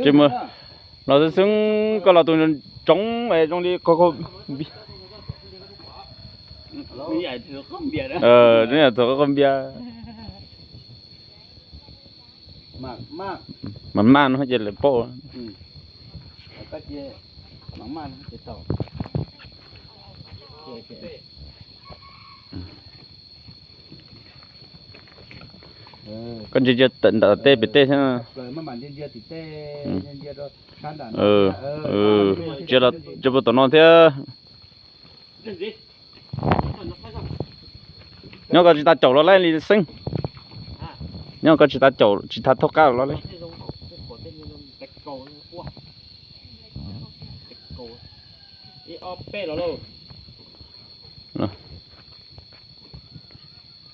Tsis mus los xwb xwb, koj los tus tsoov es zoo li qhov qhov npias. Qhov npias. Mas maj no ces lawv paub. Koj ntsia ntsia nram tej pem tej thiab. Ntsia puag tom no thiab. Nyob koj tsis tas caum los laij li xeeb. Nyob koj tsis tas caum tsis tas thaub qab los laij.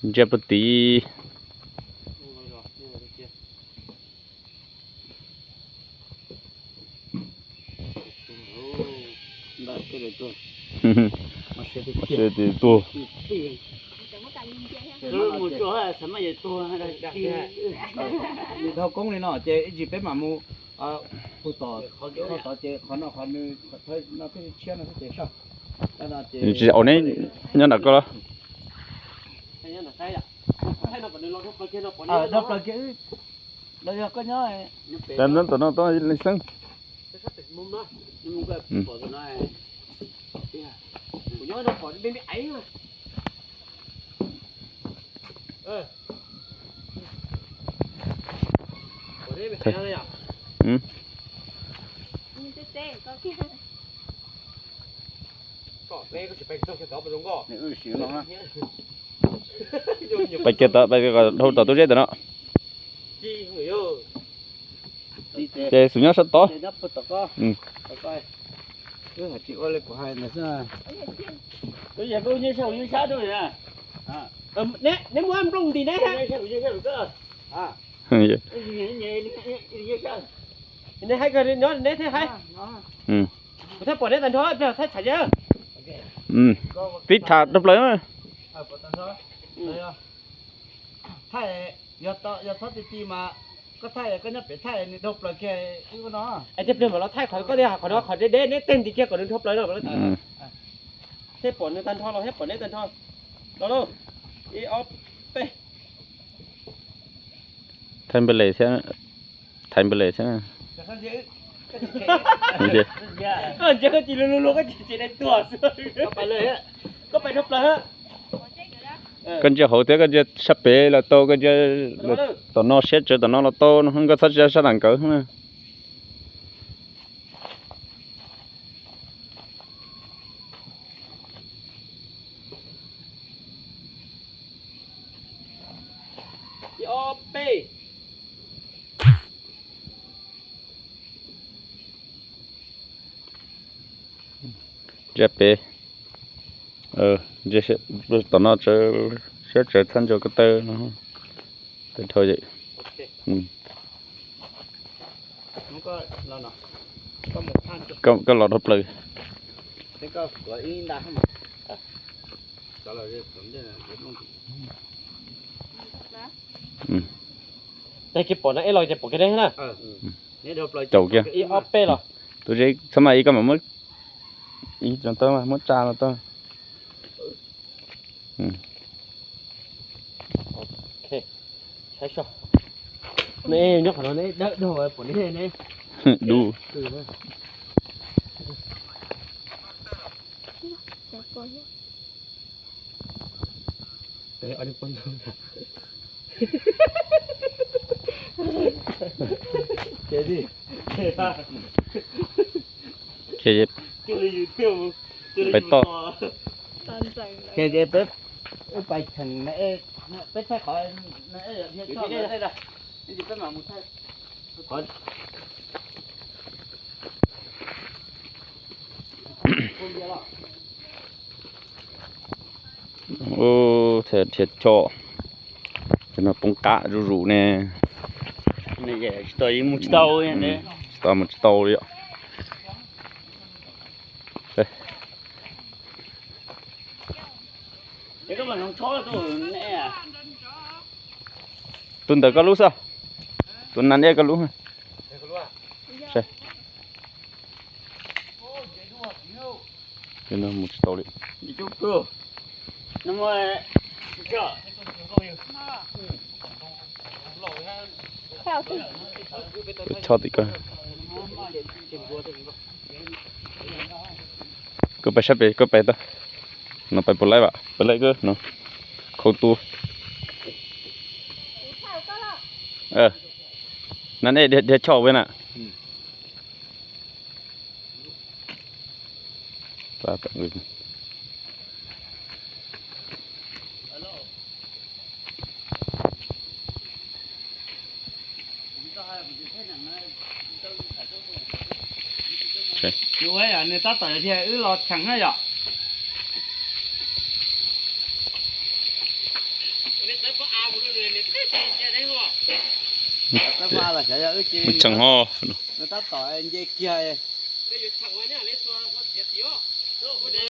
Ntsia puag tid. Tuag. Dhau koob li no ces ib ntsis peb mam mus pug tom tod ces qhov no qhov nws no peb tshiab no ces soj. Tsis ua neb nyob nram koj los. Dhau plaws kiag. Los yog koj nyob, tam no tod li xeeb. Pais kiag tod, pais dhau tom tub zeb tom no. Ces xub nyob sab tod. Neb muab nplooj nti neb. Neb hais kawg nyob neb thiaj hais. Kuv thiaj pom neb tag nrho pliag thaij txhais yawg. Tib tham dhau plaws. Thaij, yog txhob ti ti mas koj thaij koj nyob pem thaij nws dhau plaws kiag ib no. Es tej pliag mam los thaij qhov koj tias qhov no qhov deb deb neb tej nti kiag kom nws dhau plaws no. Thiaj pom nws tag nrho los thiab pom neb tag nrho. Los lauj, ib ob peb. Thaij npaj les thiab, thaij npaj les thiab. Ntsia koj cia li luag luag koj tsis dai tuag xwb. Koj pais dhau plaws. Koj ntsia hauv thiab koj ntsia sab pem los tau, koj ntsia tom no siab tsawv tom no los tau, koj txhob ntsia sab nram nkawd. Ib ob peb. Ntsia pem, tom no siab tsawv txhob ntsia ko taw no. Tau dhau. Koj los dhau plaws. Tag kis pom na ej los ces pom kiag deb na. Caum kiag. Ib ob peb los. Tus zeb txhob mas ib koj mam muab ib tso tau, muab tsa los tau. Neb nyob qhov no neb dawb dhau pom neb ne. Dub. Peb, peb thaij qhov, peb mam mus thaij qhov. Ub, txhia tshia choj, cov no poob qab zuj zus ne. Tsis tau mus tsis tau li os. Tus ntawm koj lub xwb, tus nas dej koj lub. Mus tsis tau li. Koj choj tim koj. Koj pais sab pem, koj pais tau. No pais puas laib vam, puas laib koj no. Khau tu. Na nej dhia choj ua na. Nws tab tom dhia wb los cheem na yom. Cheem ho. Nws tab tom nce kiag.